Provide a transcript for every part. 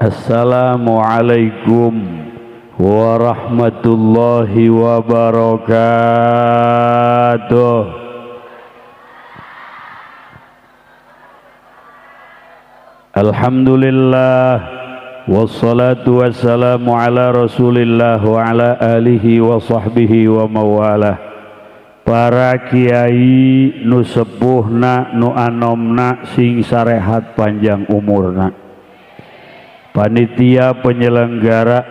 Assalamualaikum warahmatullahi wabarakatuh. Alhamdulillah wassalatu wassalamu ala rasulillah wa ala alihi wa sahbihi wa mawalah. Para kiai nu sepuhna nu anomna sing sarehat panjang umurna, panitia penyelenggara,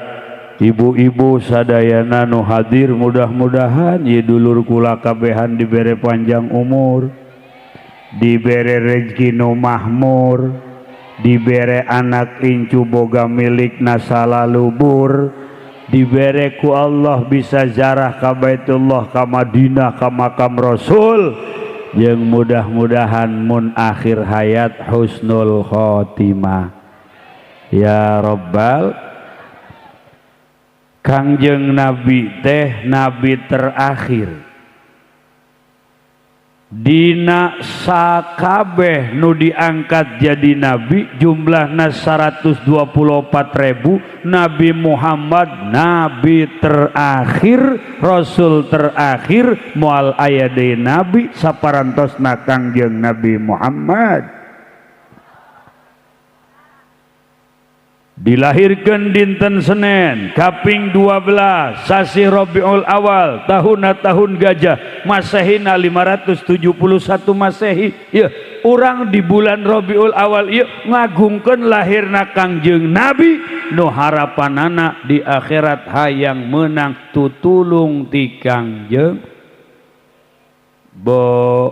ibu-ibu sadayana nu hadir, mudah-mudahan ye dulur kula kabehan dibere panjang umur, dibere rezeki nu mahmur, dibere anak incu boga milik nasalalubur, dibere ku Allah bisa zarah ka Baitullah, ka Madinah, ka makam Rasul, jeung mudah-mudahan mun akhir hayat husnul khotimah ya Rabbal. Kangjeng Nabi teh nabi terakhir. Dina sakabeh nu diangkat jadi nabi jumlahna 124.000. Nabi Muhammad nabi terakhir, rasul terakhir, moal aya deui nabi saparantosna Kangjeng Nabi Muhammad. Dilahirkan dinten Senin kaping 12 sasi Rabiul Awal tahunna tahun gajah, Masehina 571 Masehi. Ya, urang di bulan Rabiul Awal ieu ngagungkeun lahirna Kangjeng Nabi nu harapanana di akhirat hayang menang tutulung ti Kangjeng. Bo,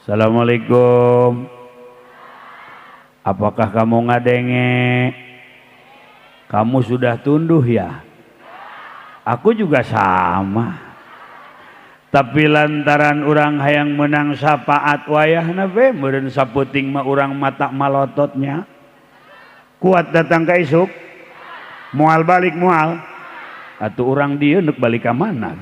assalamualaikum. Apakah kamu ngadenge? Kamu sudah tunduh ya? Aku juga sama. Tapi lantaran orang hayang menang syafaat wayahna be, meureun saputing mah urang mata malototnya. Kuat datang ka isuk? Moal balik moal. Atuh urang dieu neuk balik ka mana?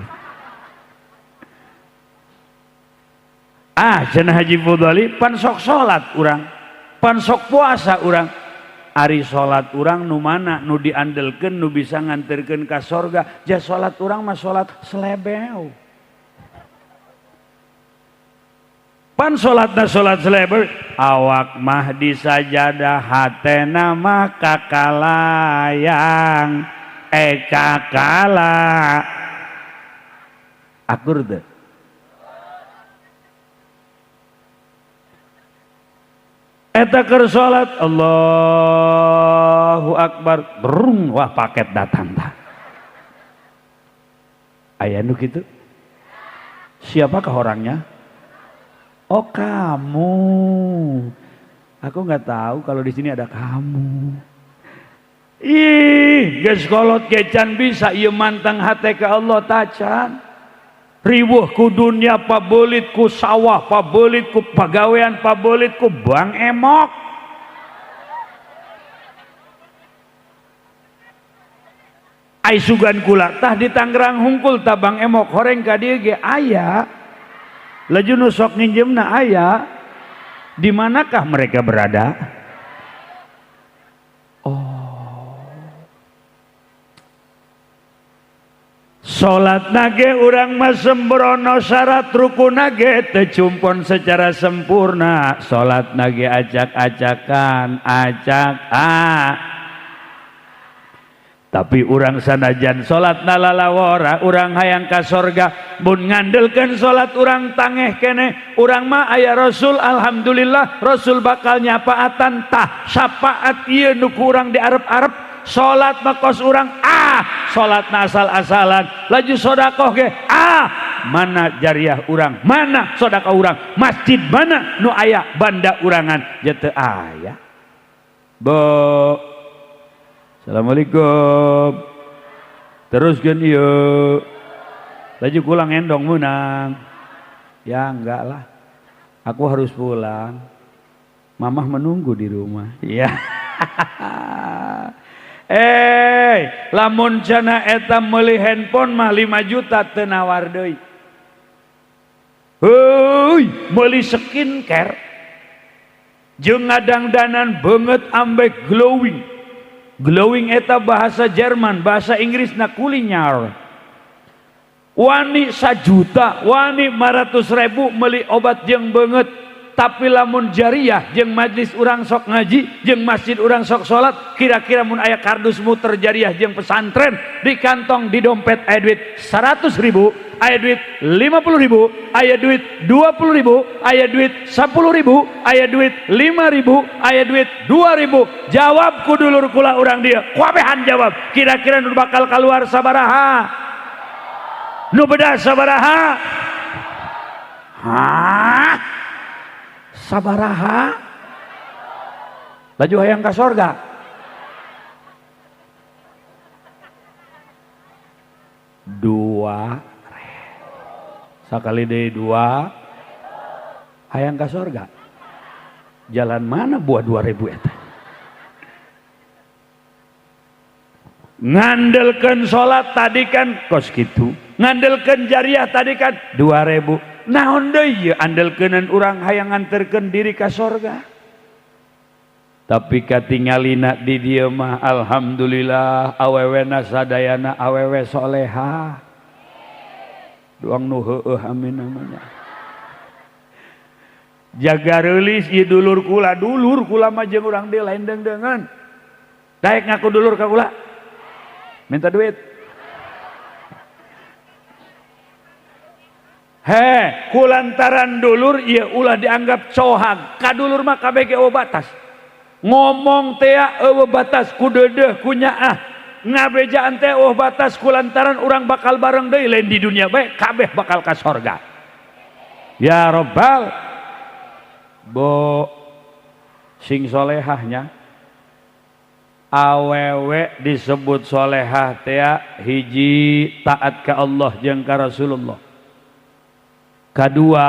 Ah, cenah Haji Fudhali pan sok salat urang. Pan sok puasa urang. Ari salat urang nu mana nu diandelkeun nu bisa nganterkeun ka sorga? Ja salat urang mah salat selebeu. Pan salatna salat selebeu, awak mah di sajadah hatena mah kakalayang kakala. Akur teu? Eta keur salat Allahu Akbar, brung, wah paket datang tah. Aya nu kitu? Siapakah orangnya? Oh kamu. Aku nggak tahu kalau di sini ada kamu. Ih, geus kolot kecan bisa ieu mantang hate ka Allah tacan. Riweuh ku dunia, pabelit ku sawah, pabelit ku pagawean, pabelit ku bang emok. Ai sugan kula tah di Tangerang hungkul tah bang emok horeng ka dieu ge aya. Laju nu sok nginjemna aya. Di manakah mereka berada? Salat nage urang mah sembrono, syarat rukun nage teu cumpon secara sempurna. Salat nage acak-acakan, acak ah. Tapi urang sanajan salat nalalawara, urang hayang ka sorga, mun ngandelkeun salat urang tangeh keneh. Urang mah aya Rasul, alhamdulillah Rasul bakal nyapaatan tah syafaat ieu nu ku urang diarep-arep. Salat mah kos urang ah, salat asal-asalan, laju sodakoh ge ah, mana jariah urang, mana sodakoh urang, masjid mana nu aya banda urangan, ja teu aya. Bo, assalamualaikum. Teruskeun ieu. Laju pulang endong menang. Ya enggak lah, aku harus pulang. Mamah menunggu di rumah. Ya. Lamun cenah eta meuli handphone mah 5 juta teu nawar deui. Heuy, meuli skincare jeung ngadangdanan beungeut ambek glowing. Glowing eta bahasa Jerman, bahasa Inggris na kulinyar. Wani 1 juta, wani 500 ribu meli obat jeung beungeut, tapi lamun jariah jeung majlis urang sok ngaji jeung masjid urang sok salat, kira-kira mun aya kardus muter jariah jeung pesantren di kantong, di dompet aya duit 100 ribu, aya duit 50 ribu, aya duit 20 ribu, aya duit 10 ribu, aya duit 5 ribu, aya duit 2 ribu, jawab ku dulur kula urang dieu kuabehan, jawab, kira-kira nu bakal keluar sabaraha, nu beda sabaraha? Hah, sabaraha? Laju hayang ka sorga? Dua sakali deui, dua. Hayang ka sorga jalan mana buah 2000 eta? Ngandelkeun salat tadi kan kos kitu, ngandelkeun jariah tadi kan 2000, naon deui ieu andelkeunan urang hayang nganterkeun diri ka sorga? Tapi katingalina di dieu mah alhamdulillah awewena sadayana awewe soleha. Doang nu heueuh amin namanya. Jaga reulis ieu dulur kula, dulur kula mah jeung urang deui lain deung-deungeun. Daek ngaku dulur ka kula? Minta duit. He, kulantaran dulur ieu ulah dianggap cohag. Ka dulur mah kabeh ge eueuh batas. Ngomong teh eueuh batas, ku deudeuh ku nyaah. Ngabejaan teh eueuh batas kulantaran urang bakal bareng deui, lain di dunia bae, kabeh bakal ka sorga. Ya Rabbal Bo sing solehahnya. Awewe disebut solehah teh hiji taat ka Allah jeung ka Rasulullah. Kedua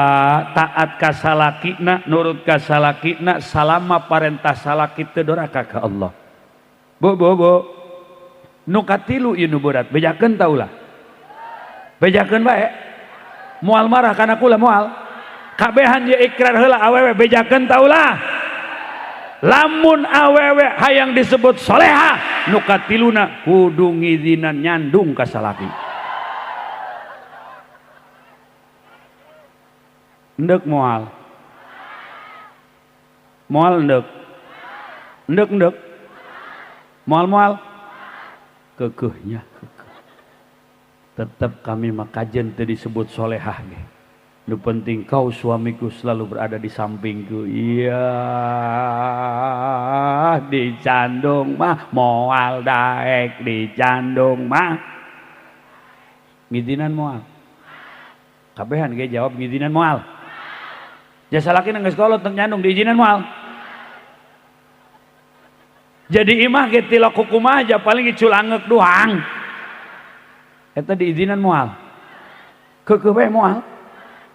taat ka salakina, nurut ka salakina salama parentah salaki teu doraka ka Allah. Bu bu bu. Nu katilu ieu nu berat, bejakeun ta ulah? Bejakeun bae. Moal marah kana kula moal. Kabehan ye ikrar heula, awewe bejakeun ta ulah? Lamun awewe hayang disebut soleha, nu katiluna kudu ngizinan nyandung ka salaki. Endek moal? Moal endek? Endek endek? Moal moal? Kekeuhnya kekeuh. Tetap kami makajen teu disebut solehah ge. Nu penting kau suamiku selalu berada di sampingku. Iya, dicandung mah moal daek, dicandung mah. Ngizinan moal? Kabehan ge jawab, ngizinan moal? Jasa laki geus kolot teu nyandung, diizinan moal? Jadi imah ge tilok kumaha aja paling diculangeuk doang. Eta diizinan moal? Keukeuh bae moal?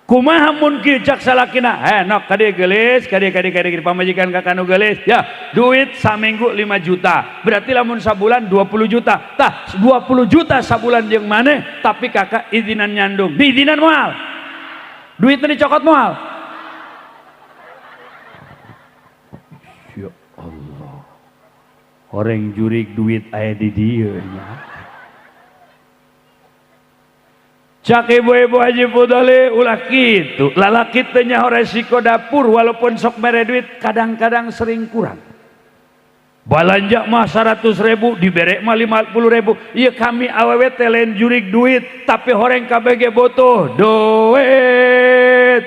Kumaha mun kieu cak salakina, "Eh nok, kadieu geulis, kadieu kadieu kadieu pamajikan kakak nu geulis ya, duit saminggu 5 juta, berarti lamun sabulan 20 juta, tah 20 juta sabulan jeung maneh, tapi kakak izinan nyandung." Diizinan moal? Duitnya dicokot moal? Ya Allah, orang jurig duit aya di dieu nya. Cak ibu-ibu Haji Fudhali, ulah kitu, lalaki teh nyaho resiko dapur, walaupun sok mere duit kadang-kadang sering kurang. Balanja mah 100 ribu, dibere mah 50 ribu. Iya, kami awewe teh lain jurig duit, tapi horeng kabeh ge butuh duit.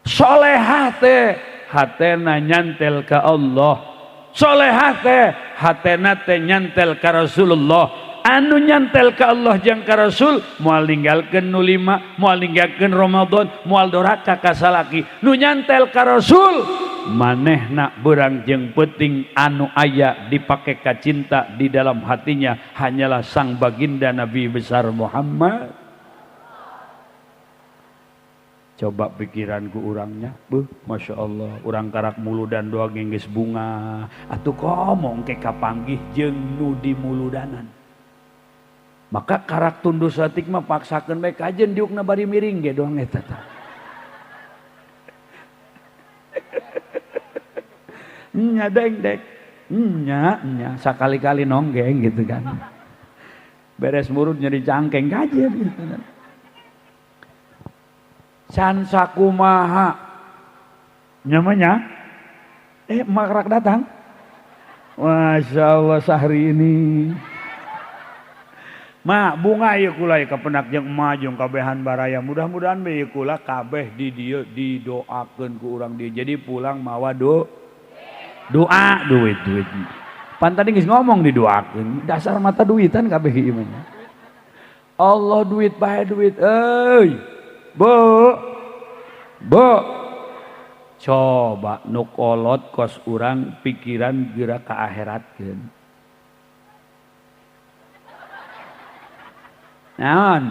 Solehah teh hatena nyantel ka Allah. Solehah teh hatena teh nyantel ka Rasulullah. Anu nyantel ka Allah jeung ka Rasul moal ninggalkeun nu lima, moal ninggalkeun Ramadan, moal doraka ka salaki. Nu nyantel ka Rasul manehna beurang jeung peuting anu aya dipake ka cinta di dalam hatinya hanyalah sang baginda Nabi besar Muhammad. Coba pikiranku urangnya, beuh, masya Allah, urang karak muludan doang geus bunga, atuh komo engke kapanggih jeung nu di muludanan. Maka karak tundus saeutik mah paksakeun bae kajen diukna bari miring ge doang eta tah. Nya dengdek. Nya nya sakali-kali nonggeng gitu kan. Beres murud nyeri cangkeng kajian gitu kan. Can sakumaha nyamanya makrak datang. Masya Allah sahri ini. Ma bunga ieu kula ieu kapenak jeung emak jeung kabehan baraya. Mudah-mudahan be ieu kula kabeh di dieu didoakeun ku urang dieu. Jadi pulang mawa doa duit-duit. Pan tadi geus ngomong didoakeun. Dasar mata duitan kabeh ieu mah. Allah duit bae duit euy. Bu. Bu. Coba nu kolot kos urang pikiran geura ka akhiratkeun. Naon?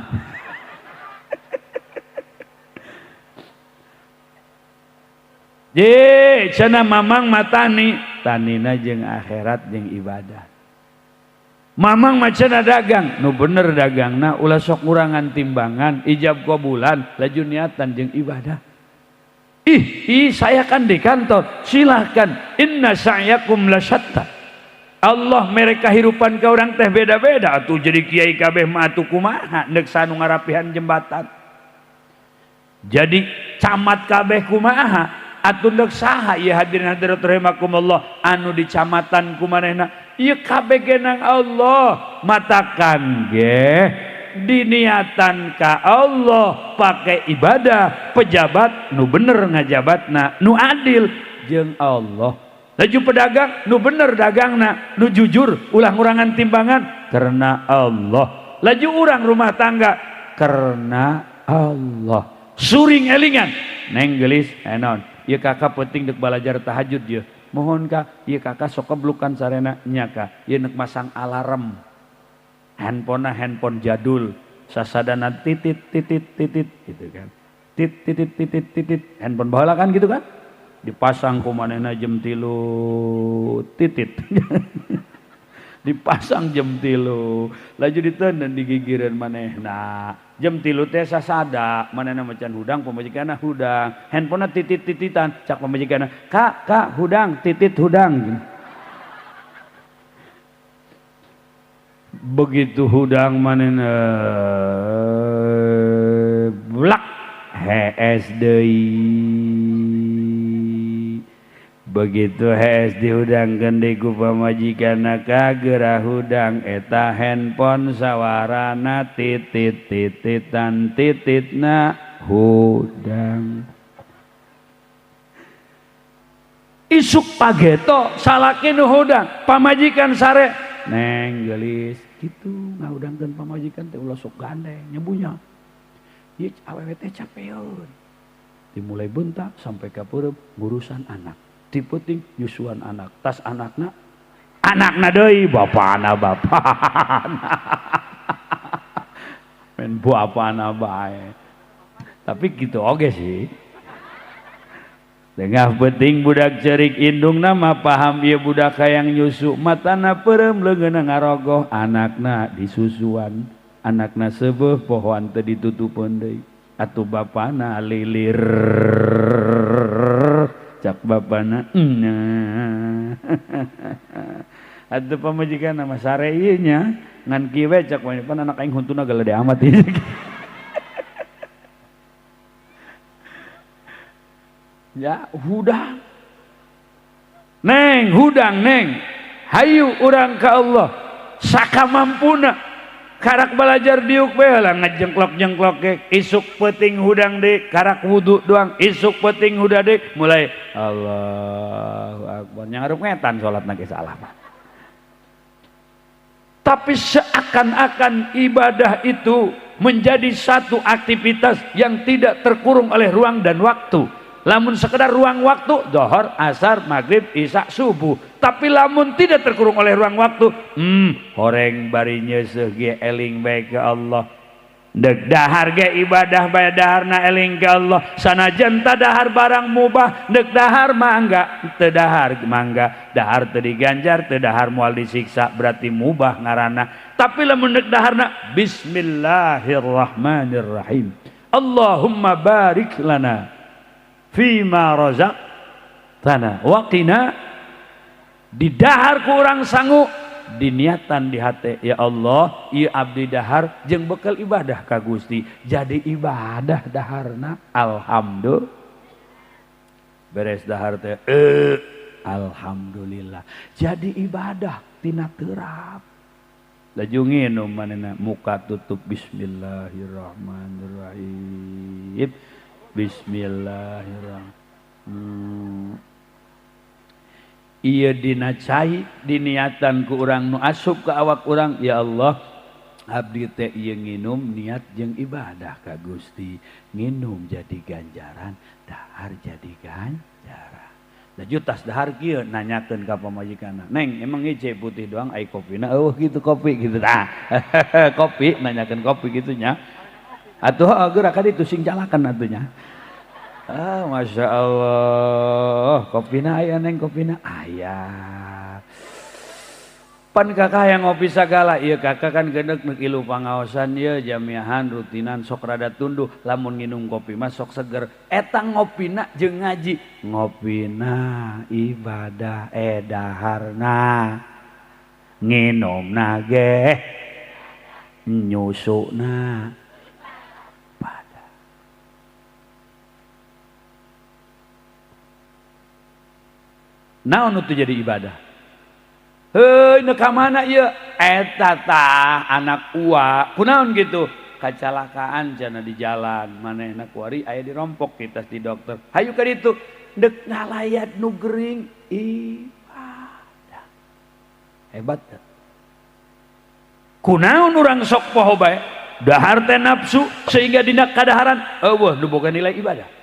Ye, cenah mamang matani, tanina jeung akhirat jeung ibadah. Mamang mah cenah dagang, nu bener dagangna ulah sok ngurangan timbangan, ijab qabulan, laju niatan jeung ibadah. Ih, saya kan di kantor, silahkan. Inna sa'yakum lasyatta. Allah mereka hirupan ke orang teh beda-beda. Atuh jadi kiai kabeh mah atuh kumaha neuk sanu ngarapihan jembatan. Jadi camat kabeh kumaha atuh neuk saha ieu hadirin hadirat rahimakumullah anu di camatan kumanehna. Ieu kabeh genang Allah matakan ge diniatan ka Allah pakai ibadah pejabat nu bener ngajabatna nu adil jeung Allah. Laju pedagang nu bener dagangna nu jujur ulah ngurangan timbangan karena Allah. Laju urang rumah tangga karena Allah. Suring elingan neng gelis enon ieu kakak penting dek belajar tahajud ieu mohon ka ieu kakak sok keblukan sarena nya ka ieu nek masang alarm handphone handphone jadul sasadana titit titit titit gitu kan tit titit titit titit handphone baheula kan gitu kan dipasang ku manehna jam 3 titit dipasang jam 3 laju diteundeun di gigireun manehna jam 3 teh sasada manehna macan hudang pamajikanna hudang handphonena titit tititan cak pamajikanna kak kak hudang titit hudang. Begitu hudang manehna blak hees deui. Begitu hees dihudangkeun deui ku pamajikanna kageura hudang eta handphone sawarana titit tititan tititna hudang. Isuk pageto salaki nu hudang pamajikan sare neng geulis kitu ngahudangkeun pamajikan teh ulah sok gandeng nyebunya ieu awewe teh capeun dimulai bentak sampai ka peureum ngurusan anak ti peuting nyusuan anak tas anakna anakna deui bapana bapana men bapana bae tapi kitu oge sih. Tengah penting budak cerik indung nama paham ieu budak hayang nyusu matana peureum leungeunna ngarogoh anakna disusuan anakna seubeuh pohoan teu ditutupeun deui atuh bapana lilir cak bapana nya atuh pamajikan mah sare ieu nya ngan kieu we cak pan anak aing huntuna galede amat ieu. Ya hudang neng hudang neng hayu urang ka Allah sakamampuna karak belajar diuk bae lah ngajengklok-jengklok ge isuk peuting hudang deui karak wudu doang isuk peuting hudang deui mulai Allahu akbar nyarup ngetan salatna ge salah mah. Tapi seakan-akan ibadah itu menjadi satu aktivitas yang tidak terkurung oleh ruang dan waktu. Lamun sekedar ruang waktu dohor, asar, maghrib, isya, subuh. Tapi lamun tidak terkurung oleh ruang waktu, horeng bari nyeuseuh ge eling bae ka Allah. Dek dahar ge ibadah bae daharna eling ka Allah. Sanajan ta dahar barang mubah, dek dahar mangga, teu dahar mangga, dahar teu diganjar, teu dahar moal disiksa, berarti mubah ngaranna. Tapi lamun dek daharna bismillahirrahmanirrahim. Allahumma barik lana fima razaqtana wa qina Didahar ku urang sangu, diniatan di hati, ya Allah, ieu abdi dahar jeung bekal ibadah ka Gusti. Jadi ibadah daharna, alhamdulillah. Beres dahar teh, alhamdulillah. Jadi ibadah tina terap. Laju nginum manehna muka tutup bismillahirrahmanirrahim. Bismillahirrahmanirrahim. Ieu dina cai diniatan ku urang nu asup ka awak urang, ya Allah, abdi teh ieu nginum niat jeung ibadah ka Gusti. Nginum jadi ganjaran, dahar jadi ganjaran. Laju tas dahar kieu nanyakeun ka pamajikanna, "Neng, emang ieu cai putih doang ai kopina eueuh kitu kopi gitu tah." Kopi nanyakeun kopi kitu nya. Atuh geura ka ditu sing calakan atuh nya. Ah, Masya Allah, kopina aya neng, kopina aya. Pan kakak yang ngopi sagala, iya kakak kan genek nek ilu pangaosan ieu jamiahan rutinan sok rada tunduh, lamun nginum kopi mah sok seger. Eta ngopina jeung ngaji, ngopina ibadah edaharna, nginumna ge nyusuna. Naon nu jadi ibadah? Heuy, nu ka mana ieu? Eta tah anak ua. Kunaon gitu? Kacalakaan cenah di jalan, manehna kuari aya dirompok kita di dokter. Hayu ka ditu, deuk ngalayat nu gering ibadah. Hebat teh. Kunaon urang sok poho bae? Dahar teh nafsu sehingga dina kadaharan eueuh nu boga nilai ibadah.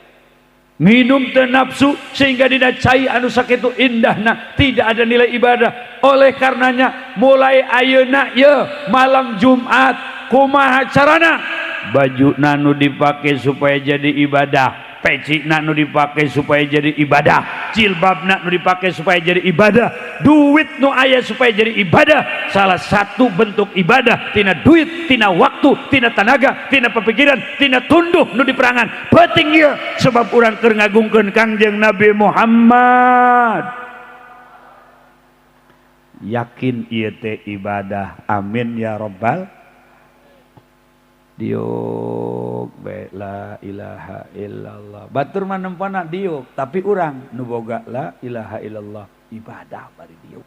Minum teh nafsu sehingga dina cai anu sakitu indahna tidak ada nilai ibadah. Oleh karenanya mulai ayeuna ye malam Jumat kumaha carana baju nu dipake supaya jadi ibadah, peci nu dipake supaya jadi ibadah, jilbabna nu dipake supaya jadi ibadah, duit nu aya supaya jadi ibadah. Salah satu bentuk ibadah tina duit, tina waktu, tina tenaga, tina pemikiran, tina tunduh nu diperangan. Penting ieu sebab urang keur ngagungkeun Kangjeng Nabi Muhammad. Yakin ieu teh ibadah. Amin ya rabbal. Diuk be la ilaha illallah. Batur mah nempona diuk, tapi urang nu boga la ilaha illallah ibadah bari diuk.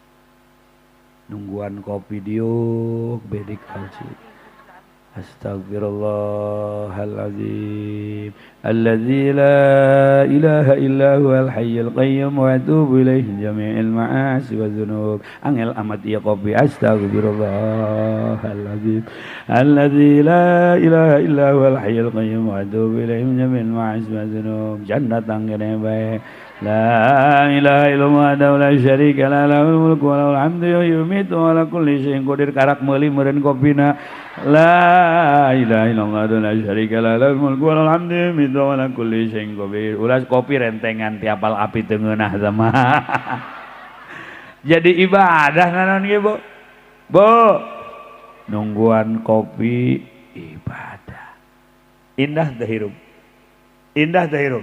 Nungguan kopi diuk be di kalci. Astagfirullahalazim alladzi la ilaha illa huwal hayyul qayyum wa atubu ilaihi jami'il ma'asi wa dzunub. Angel amat ieu kopi. Astagfirullahalazim alladzi la ilaha illa huwal hayyul qayyum wa atubu ilaihi jami'il ma'asi wa dzunub. Jannat anggene bae. La ilaha illallah wahdahu la syarika lah lahul mulku wa lahul hamdu yuhyi wa yumiitu wa ala kulli syai'in qadir. Karak meuli meureun kopina. La ilaha illallah wahdahu la syarika lah lahul mulku wa lahul hamdu yuhyi wa yumiitu wa ala kulli syai'in qadir. Ulas kopi rentengan tiapal api teu ngeunah sama. Jadi ibadah naon ge, Bu? Bu, nungguan kopi ibadah. Indah teh hirup. Indah teh hirup.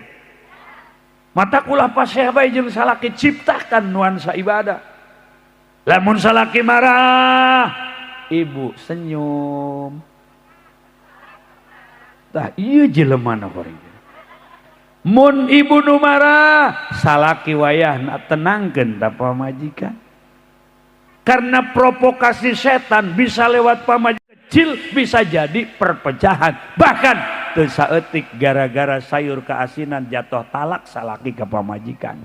Mata kulah paseh bae jeung salaki ciptakan nuansa ibadah. Lamun salaki marah, ibu senyum. Tah ieu jelema na goreng. Mun ibu nu marah, salaki wayahna tenangkeun ta pamajikan. Karena provokasi setan bisa lewat pamajikan kecil bisa jadi perpecahan. Bahkan teu saeutik gara-gara sayur keasinan jatuh talak salaki ka pamajikan.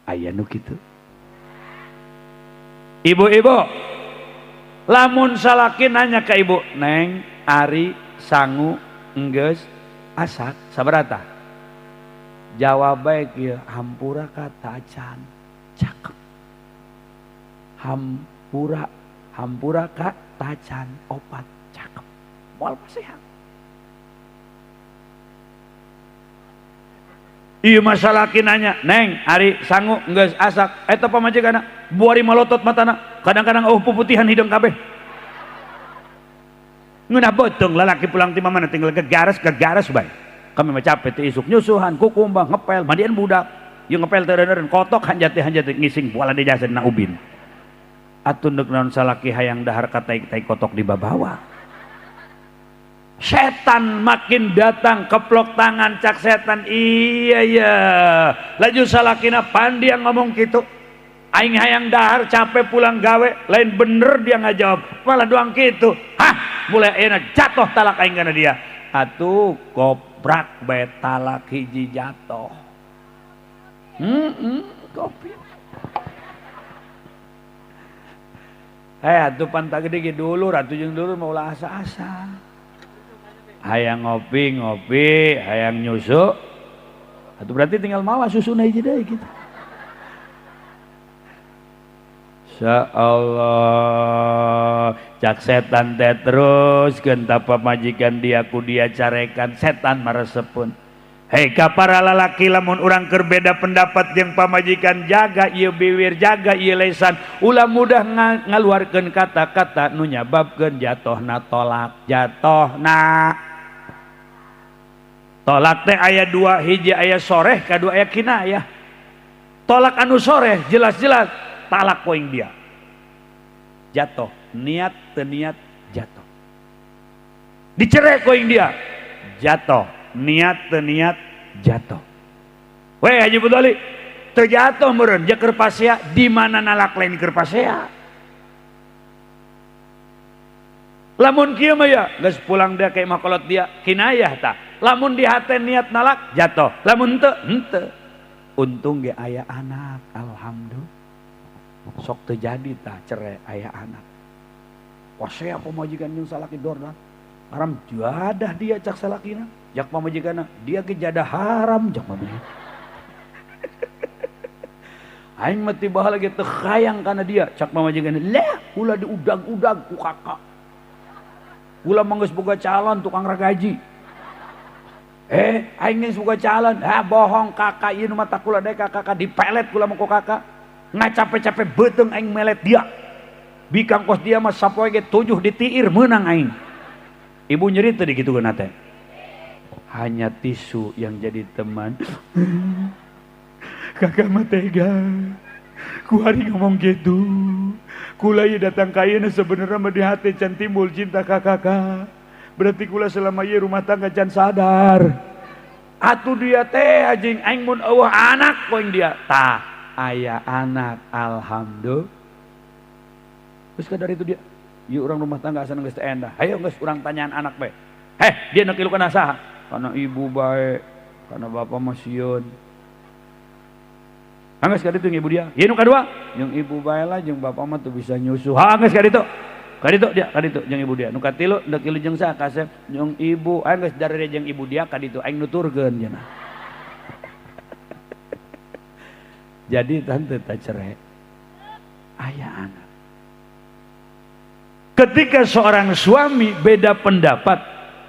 Aya nu kitu. Ibu-ibu, lamun salaki nanya ke ibu, "Neng, ari sangu enggeus asak sabarata?" Jawab bae kieu, hampura ka tacan. Cakep. Hampura, hampura ka tacan opat cakep. Moal pasehan. Ieu masalaki nanya, "Neng, ari sangu enggeus asak." Eta pamajikanna buari malotot matana, kadang-kadang oh puputihan hidung kabeh. Ngeunah beuteung lalaki pulang ti mana tinggal gegares bae. Kami mah capek ti isuk nyusuhan, kukumbang, ngepel, mandian budak. Ieu ngepel teu eureun kotok hanjati-hanjati ngising bola di jasa dina ubin. Atuh neuk naon salaki hayang dahar ka tai-tai kotok di babawa. Setan makin datang keplok tangan cak setan iya iya. Laju salakina pan dia ngomong gitu. Aing hayang dahar capek pulang gawe lain bener dia ngajawab malah doang gitu. Hah mulai enak jatuh talak aing kana dia. Atuh koprak bae talak hiji jatuh. Kopi. Atuh pan gede ge dulur atuh jeung dulur mah ulah asa-asa. Hayang ngopi ngopi, hayang nyusu. Atuh berarti tinggal mawa susuna hiji deui kitu. Ya Allah, cak setan teh terus keun pamajikan dia ku dia carekan setan maresepun. Hei ka para lalaki lamun urang keur beda pendapat jeung pamajikan jaga ieu biwir, jaga ieu lesan, ulah mudah ngaluarkeun kata-kata nu nyababkeun jatohna tolak, jatohna. Tolak teh aya dua, hiji aya soreh, kadua aya kinayah. Tolak anu soreh jelas-jelas talak poing dia jatuh niat teniat jatuh dicerai koing dia jatuh niat teniat jatuh weh Haji Budali terjatuh meureun ja keur pasea di mana nalak lain keur pasea lamun kieu mah ya geus pulang dia ka imah kolot dia kinayah tah lamun di hate niat nalak jatuh lamun teu henteu untung ge aya anak alhamdulillah sok terjadi tah cerai ayah anak. Wah saya pamajikan jeung salaki dorna. Haram jadah dia cak salakina. Jak pamajikanna dia ge jadah haram jak pamajikan. Aing mah tiba lagi teu hayang kana dia cak pamajikanna. Lah ulah diudag-udag ku kakak. Ulah mah geus boga calon tukang ragaji. Aing geus boga calon. Ah bohong kakak ieu nu mah kula deui kakak dipelet kula mah ku kakak. Nggak capek-capek beteng aing melet dia bikang kos dia mah sapoe ge 7 ditiir menang aing. Ibu nyeri tadi gitu kan teh. Hanya tisu yang jadi teman. Kakak mah tega ku hari ngomong gitu kula ieu datang ka ayeuna sebenarnya mah di hati can timbul cinta ka kakak berarti kula selama ieu rumah tangga can sadar atuh dia teh anjing aing mun eueuh anak poing dia tah ayah anak alhamdulillah. Terus kadar itu dia yuk orang rumah tangga asana geus teu endah hayo geus urang tanyaan anak bae heh dia nak ilu kana saha kana ibu bae kana bapak mah sieun geus ka ditu ibu dia ieu nu kadua jeung ibu bae lah jeung bapak mah teu bisa nyusu ha geus ka ditu dia ka ditu jeung ibu dia nu katilu deuk ilu jeung saha kasep jeung ibu aing geus darere jeung ibu dia ka ditu aing nuturkeun cenah. Jadi tante tak cerai ayah anak. Ketika seorang suami beda pendapat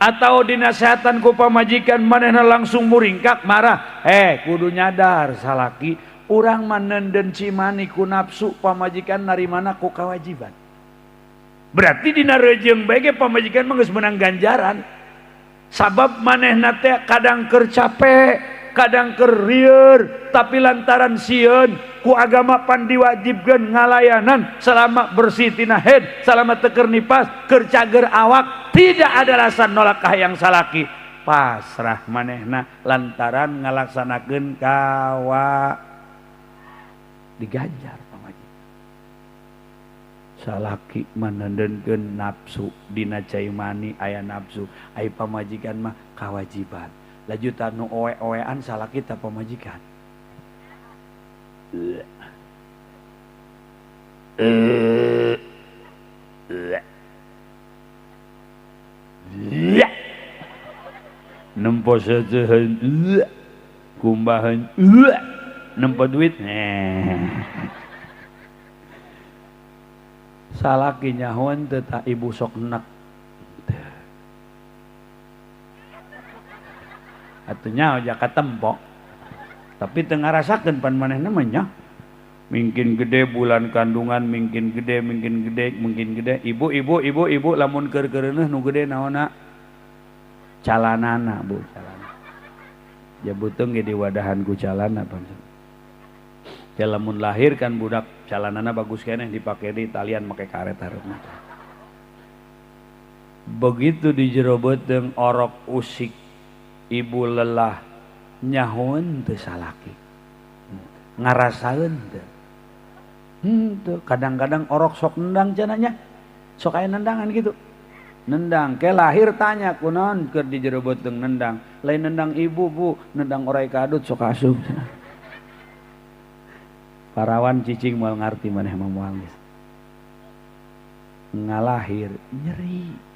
atau dinasehatan ku pamajikan manehna langsung muringkak marah, kudu nyadar salaki urang manenden cimani ku nafsu pamajikan narimana ku kewajiban. Berarti dina rejeung bae ge pamajikan mah geus meunang ganjaran. Sabab manehna teh kadang keur capek, kadang keur tapi lantaran sieun ku agama pan diwajibkeun ngalayanan selama bersih tina haid, selama teu keur nipas, keur cager awak, tidak ada alasan nolak kahayang salaki. Pasrah manehna lantaran ngalaksanakeun kawa diganjar pamajikan. Salaki manendenkeun nafsu dina cai mani aya nafsu, ai pamajikan mah kawajiban. Lanjutan nu oe-oean salaki ta pamajikan. Nempo seuseun kumbahan nempo duit. Salaki nyahoan teu ta ibu sok enek. Atuh nyaho jaka tempo. Tapi teu ngarasakeun pan manehna mah nya. Mingkin gede bulan kandungan, mingkin gede, mingkin gede, mingkin gede. Ibu, ibu, ibu, ibu lamun keur keureuneuh nu gede naonna? Calanana, Bu, calana. Ja beuteung ge diwadahan ku calana pan. Ya lamun lahir kan budak calanana bagus keneh dipake di talian make karet hareupna. Begitu di jero beuteung orok usik, ibu lelah nyahoeun teu salaki. Ngarasaeun teu. Henteu, kadang-kadang orok sok nendang cenah. Sok aya nendangan gitu. Nendang, ke lahir tanya kunaon keur di jero beuteung nendang. Lain nendang ibu, Bu, nendang orai kadut sok asup cenah. Parawan cicing moal ngarti maneh mah moal geus. Ngalahir nyeri.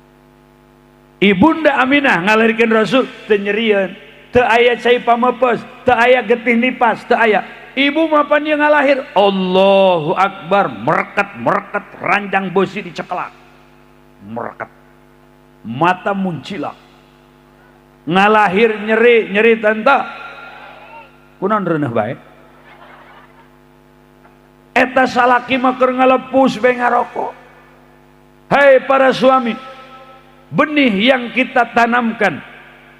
Ibunda Aminah ngalahirkeun Rasul teu nyerieun, teu aya cai pamepeus, teu aya getih nipas, teu aya. Ibu mah pan ieu ngalahir, Allahu Akbar, mereket-mereket ranjang beusi dicekelak. Mereket. Mata muncilak. Ngalahir nyeri, nyeri tanta. Kunaon reuneuh bae? Eta salaki mah keur ngalepus bae ngarokok. Hai para suami, benih yang kita tanamkan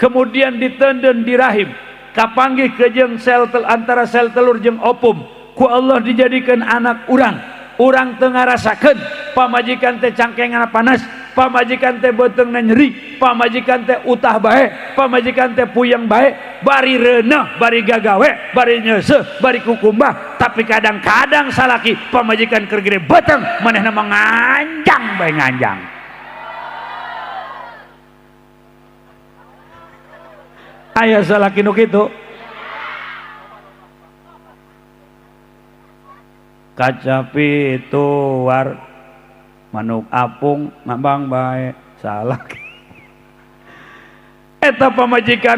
kemudian ditenden di rahim, kapanggih ke jeung sel antara sel telur jeung opum, ku Allah dijadikan anak urang. Urang teu ngarasakeun pamajikan teh cangkengan panas, pamajikan teh beuteungna nyeri, pamajikan teh utah bae, pamajikan teh puyeng bae, bari reuneuh, bari gagawe, bari nyeuseuh, bari kukumbah. Tapi kadang-kadang salaki pamajikan keur gede beuteung manehna mah nganjang bae nganjang. Aya salaki nu kitu. Kaca pituar manuk apung ngambang bae salah. Eta pamajikan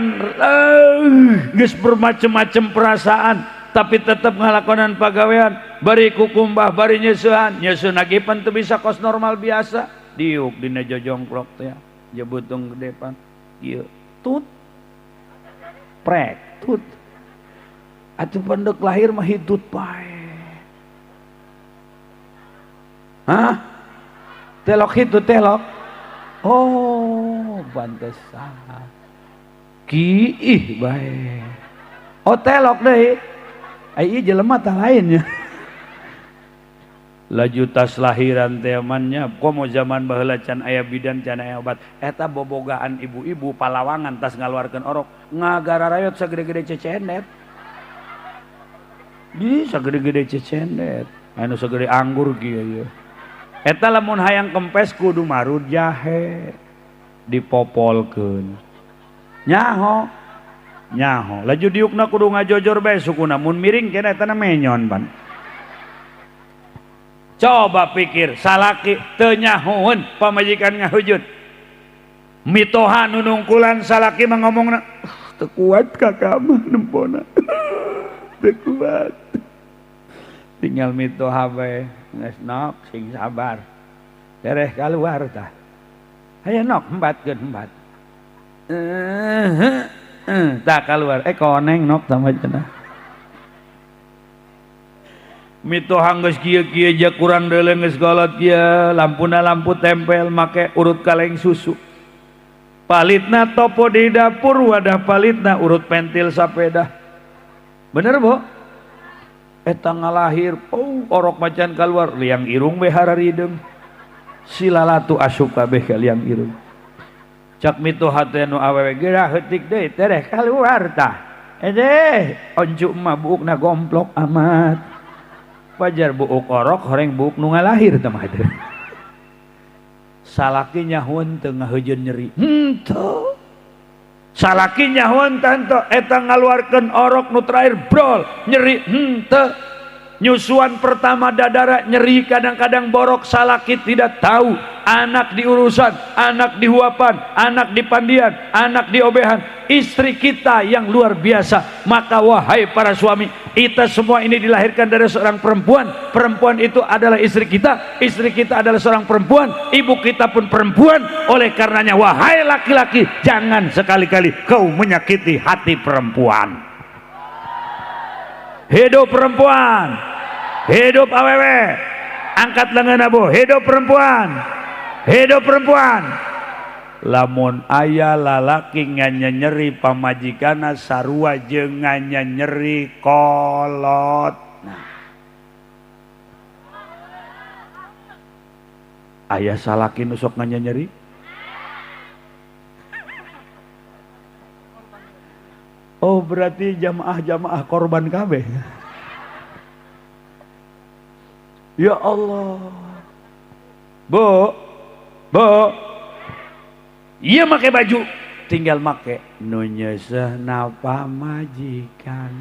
geus bermacam-macam perasaan tapi tetep ngalakonan pagawean, bari kukumbah, bari nyeusehan, nyeuseun lagi pan teu bisa kos normal biasa, diuk dina jojongklok teh jebutung gede pan ieu tut prek tut atuh pendek lahir mah hitut bae. Hah? Telok itu telok. Oh, pantesan. Kiih bae. Oh, telok deui. Ai ieu jelema tah lainnya. Laju tas lahiran teh mannya, komo zaman baheula can aya bidan can aya obat. Eta bobogaan ibu-ibu palawangan tas ngaluarkeun orok, ngagararayot sagede-gede cecendet. Bisa gede-gede cecendet. Anu segede anggur kieu ieu. Eta lamun hayang kempes kudu marud jahe dipopolkeun. Nyaho nyaho laju diukna kudu ngajojor bae sukuna, mun miring kena eta na menyon pan. Coba pikir salaki teu nyahoeun pamajikan ngahujud. Mitoha nu nungkulan salaki mah ngomongna teu kuat kakak mah nempona. Teu kuat. Tinggal mitoha bae geus nok sing sabar. Tereh kaluar tah. Hayo nok embatkeun embat. Tah kaluar koneng nok tambah cenah. Mitoha geus kieu-kieu ja kurang deuleu geus kolot kieu, lampuna lampu tempel make urut kaleng susu. Palitna topo di dapur, wadah palitna urut pentil sapeda. Bener, Bu? Eta ngalahir, oh, orok macan keluar, liang irung we hararideung. Silalatu asup kabeh ka liang irung. Cak mitoha teh nu awewe geura heutik deui tereh kaluar tah. Edeh, oncu mah buukna gomplok amat. Wajar buuk orok horeng buuk nu ngalahir teh mah teh. Salaki nyahoeun teu ngaheujeun nyeri. Henteu. Salaki nyahoeun teh eta ngaluarkeun orok nu terakhir brol nyeri henteu. Nyusuan pertama dadara nyeri, kadang-kadang borok, salaki tidak tahu. Anak diurusan, anak dihuapan, anak dipandian, anak diobehan, istri kita yang luar biasa. Maka wahai para suami, kita semua ini dilahirkan dari seorang perempuan. Perempuan itu adalah istri kita, istri kita adalah seorang perempuan, ibu kita pun perempuan. Oleh karenanya wahai laki-laki, jangan sekali-kali kau menyakiti hati perempuan. Hidup perempuan, hidup awewe, angkat lengan abu, hidup perempuan, hidup perempuan. Lamun aya lalaki nganyanyeri pamajikana sarua jeung nganyanyeri kolot. Nah, aya salaki nu sok nganyanyeri. Oh berarti jamaah-jamaah korban kabeh. Ya Allah. Bu, bu, iya make baju, tinggal make. Nu nyeuseuhna pamajikan,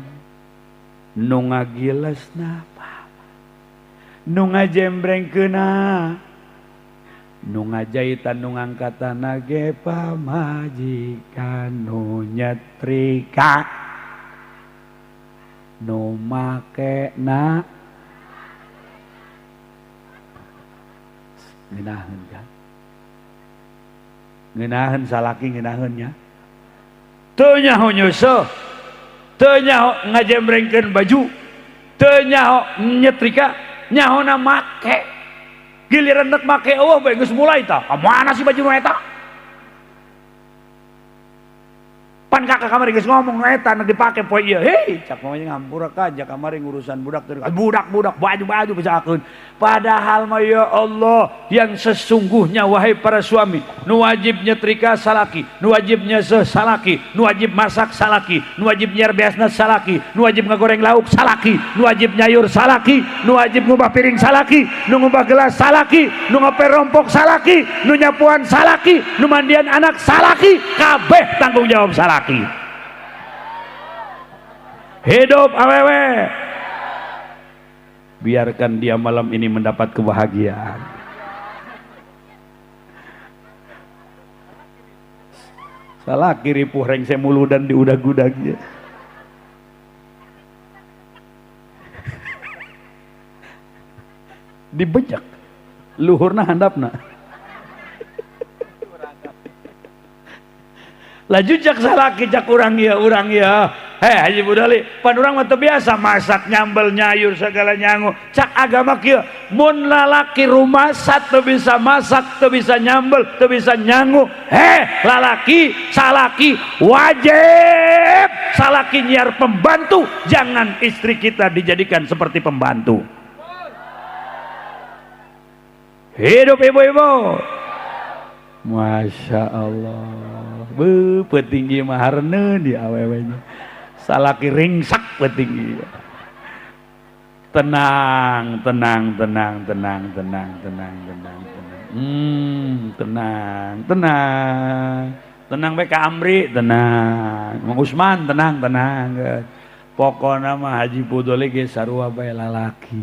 nu ngagilesna pamajikan, nu ngajembrengkeunna, nu ngajaitan, nu ngangkatana ge pamajikan, nu nyetrika, nu makena. Ngeunaheun kan? Ngeunaheun salaki ngeunaheun nya. Teu nyaho nyeuseah, teu nyaho ngajembrengkeun baju, teu nyaho nyetrika, nyahona make. Giliran rek make eueuh bae geus mulai tah. Ka mana sih baju nu eta? Pan kakak kamari geus ngomong nu eta nu dipake poe ieu. Hei, cak mah ngampura ka jak kamari ngurusan budak teu budak-budak baju-baju bejakeun. Padahal mah ya Allah yang sesungguhnya wahai para suami, nu wajib nyetrika salaki, nu wajib nyeuseuh salaki, nu wajib masak salaki, nu wajib nyiar beasna salaki, nu wajib ngagoreng lauk salaki, nu wajib nyayur salaki, nu wajib ngubah piring salaki, nu ngubah gelas salaki, nu ngoper rompok salaki, nu nyapuan salaki, nu mandian anak salaki, kabeh tanggung jawab salaki. Hidup awewe. Biarkan dia malam ini mendapat kebahagiaan. Salaki ripuh rengse mulu dan diudag-udagnya. Dibejak luhurna handapna. Laju cak salaki cak urang ieu urang ieu. Heh Haji Budali, pan urang mah teu biasa masak nyambel nyayur segala nyangu. Cak agama kieu, mun lalaki rumasa teu bisa masak, teu bisa nyambel, teu bisa nyangu. Heh, lalaki salaki wajib salaki nyiar pembantu, jangan istri kita dijadikan seperti pembantu. Hidup ibu-ibu. Masya Allah. Beuh, petinggi mah hareneun di awewe-nya. Salaki ringsak petinggi. Tenang, tenang, tenang, tenang, tenang, tenang, tenang, tenang. Tenang, tenang. Tenang bae ka Amri, tenang. Mang Usman tenang, tenang. Pokona mah Haji Pudoli ge sarua bae lalaki.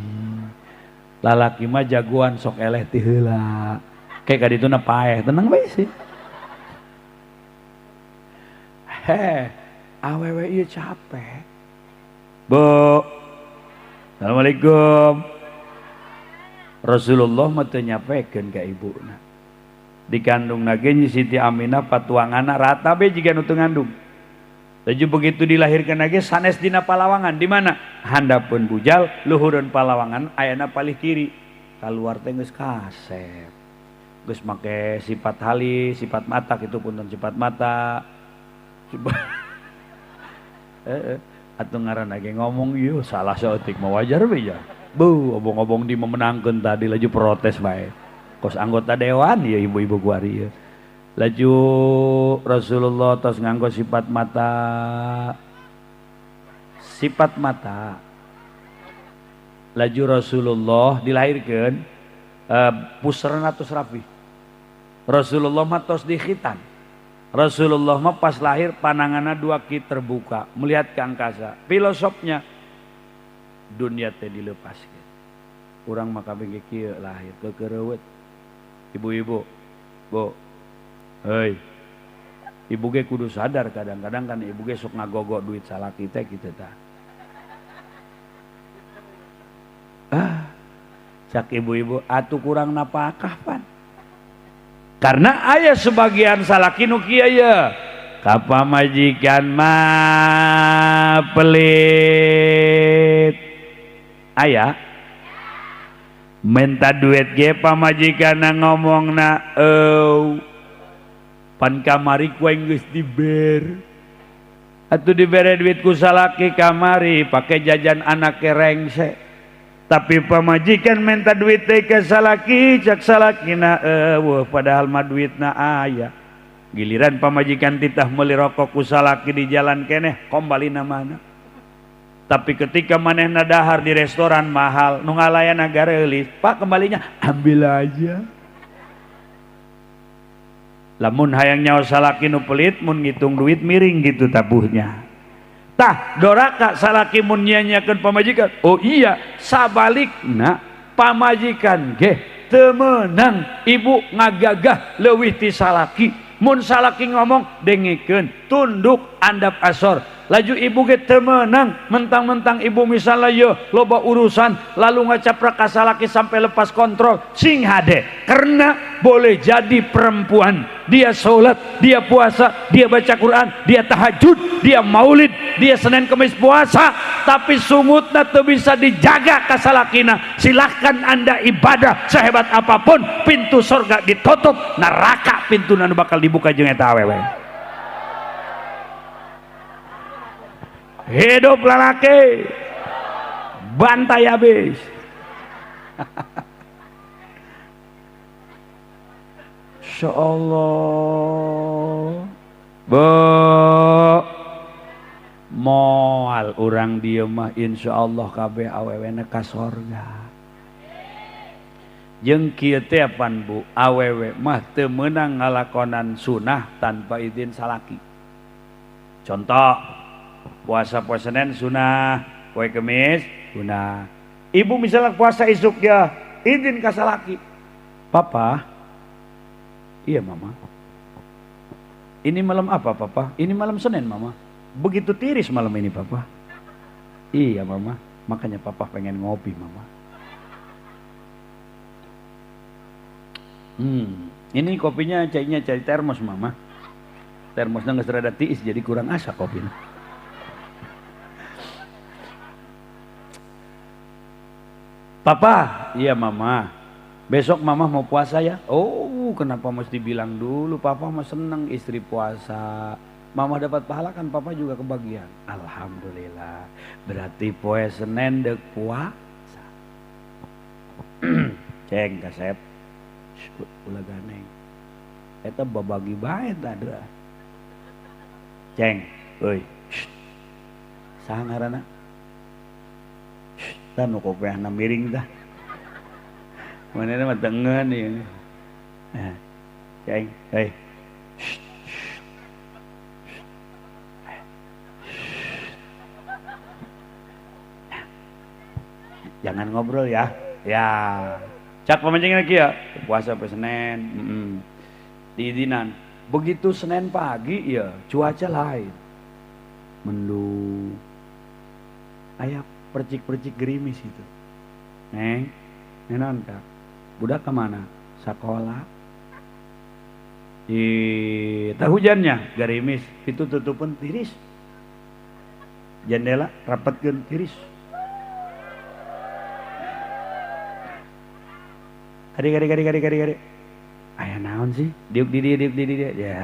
Lalaki mah jagoan sok eleh ti heula. Kayak ka dituna paeh, tenang bae sih. Heh, awewe ieu capek. Bu. Assalamualaikum. Rasulullah mah teu nyapekeun ka ibuna. Dikandung ge Nyi Siti Aminah patuanganna rata be jiga nu teu ngandung. Laju begitu dilahirkan lagi sanes dina palawangan di mana? Handapeun bujal, luhureun palawangan ayana palih kiri. Kaluar teh geus kasep. Geus make sifat halis, sifat mata kitu punten sifat mata. Atuh ngaranna ge ngomong ieu salah saeutik mah wajar we ya. Beuh, obong-obong di memenangkeun tadi laju protes bae. Kos anggota dewan ya ibu-ibu kuari ieu. Laju Rasulullah tos nganggo sifat mata. Sifat mata. Laju Rasulullah dilahirkeun puserna tos rapi. Rasulullah mah tos dikhitan. Rasulullah mah pas lahir pananganna dua ki terbuka melihat ke angkasa. Filosofnya dunia teh dilepaskeun. Urang mah kabeh ge kieu lahir kekereuweut. Ibu-ibu, Bu. Hei. Ibu ge kudu sadar kadang-kadang kan ibu ge sok ngagogo duit salaki teh kitu tah. Ah. Cak ibu-ibu atuh kurang napakah pan. Karena aya sebagian salaki nu kieu ye. Ka pamajikan mah pelit. Aya minta duit ge pamajikanna ngomongna eueuh pan kamari ku aing geus diber. Atuh dibere duit ku salaki kamari pake jajan anak rengse. Tapi pamajikan minta duit teh ke salaki, cak salakina eueuh padahal mah duitna aya. Giliran pamajikan titah meuli rokok ku salaki di jalan keneh kombalina mana. Tapi ketika manehna dahar di restoran mahal, nu ngalayana gareulis, Pak kembalinya ambil aja. Lamun hayang nyawa salaki nu pelit mun ngitung duit miring gitu tabuhnya. Tah doraka salaki mun nyanyiakeun pamajikan. Oh iya, sabalikna pamajikan ge teu meunang ibu ngagagah leuwih ti salaki. Mun salaki ngomong dengekeun, tunduk andap asor. Laju ibu ge teu meunang mentang-mentang ibu misalnya ye loba urusan lalu ngacaprak ka salaki sampai lepas kontrol, sing hade. Karena boleh jadi perempuan dia sholat, dia puasa, dia baca Quran, dia tahajud, dia maulid, dia Senin Kemis puasa, tapi sungutna teu bisa dijaga ka salakina. Silahkan Anda ibadah sehebat apapun, pintu surga ditutup, neraka pintu nu bakal dibuka jeung eta awewe. Hidup lalaki bantai habis. Insyaallah bu moal urang dieu mah insyaallah kabeh awewena ka sorga. Jeung kieu teh pan bu, awewe mah teu meunang ngalakonan sunah tanpa izin salaki. Contoh puasa poe Senin sunah, poe Kemis sunah. Ibu misalnya puasa isuk ya, izin ka salaki. Papa, iya mama. Ini malam apa papa? Ini malam Senin mama. Begitu tiris malam ini papa. Iya mama, makanya papa pengen ngopi mama. Ini kopinya cairnya cair termos mama. Termosnya nggak serada tiis jadi kurang asa kopinya. Papa, iya mama. Besok mama mau puasa ya? Oh, kenapa mesti bilang dulu? Papa mah seneng istri puasa. Mama dapat pahala kan papa juga kebagian. Alhamdulillah. Berarti poe Senin dek puasa. Ceng kasep. Ulah ganeng. Eta babagi bae tah. Ceng, euy. Saha ngaranna? Tah nu kopeahna miring tah. Manehna mah tengen ieu. Nah, ceng, hei. Jangan ngobrol ya. Ya. Cak pamajikan lagi ya, puasa sampai Senin, diizinan. Begitu Senin pagi ya, cuaca lain. Mendung. Aya percik-percik gerimis itu. Neng, nenon kak. Budak kemana? Sekolah. Di tah hujannya gerimis, itu tutupun tiris. Jendela rapatkeun tiris. Kari kari kari kari kari kari. Aya naon sih? Diuk di dieu, diuk di dieu. Ya.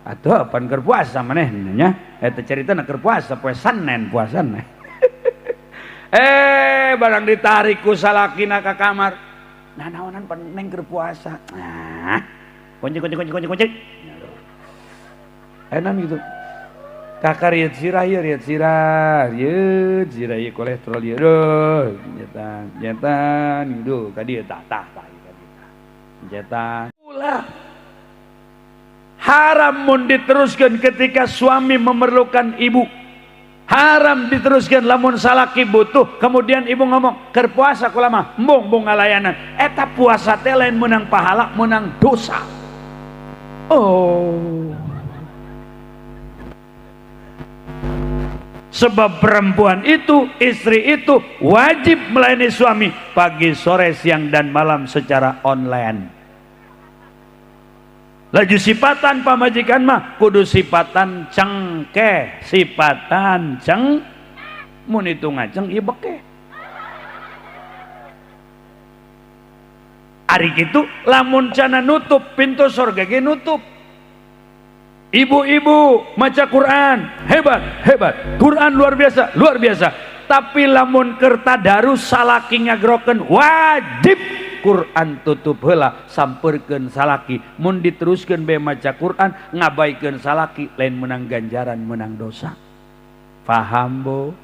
Atuh pan keur puasa maneh nya. Eta caritana keur puasa poe Senin puasana. Barang ditarik ku salakina ka kamar. Nah naonan pan neng keur puasa. Nah. Kunci kunci kunci kunci kunci. Enan gitu. Kakak riet sirah ya, riet sirah, riet sirah ya, kolesterol ya, duh, jetan, jetan, gitu, kadi tah tah tah, jetan. Ulah haram mun diteruskan ketika suami memerlukan ibu, haram diteruskan lamun salaki butuh, kemudian ibu ngomong keur puasa kula mah, embung bung ngalayanan, eta puasa teh lain menang pahala, menang dosa. Oh. Sebab perempuan itu, istri itu wajib melayani suami pagi, sore, siang, dan malam secara online. Laju sipatan pamajikan mah kudu sipatan cengkeh, sipatan ceng, mun itu ngaceng ieu bekeh. Ari kitu lamun cana nutup pintu surga ge nutup. Ibu-ibu maca Quran hebat, hebat. Quran luar biasa, luar biasa. Tapi lamun keur tadarus salaki ngagerokeun wajib Quran tutup heula sampeurkeun salaki. Mun diteruskeun bae maca Quran ngabaikeun salaki lain menang ganjaran menang dosa. Faham bu?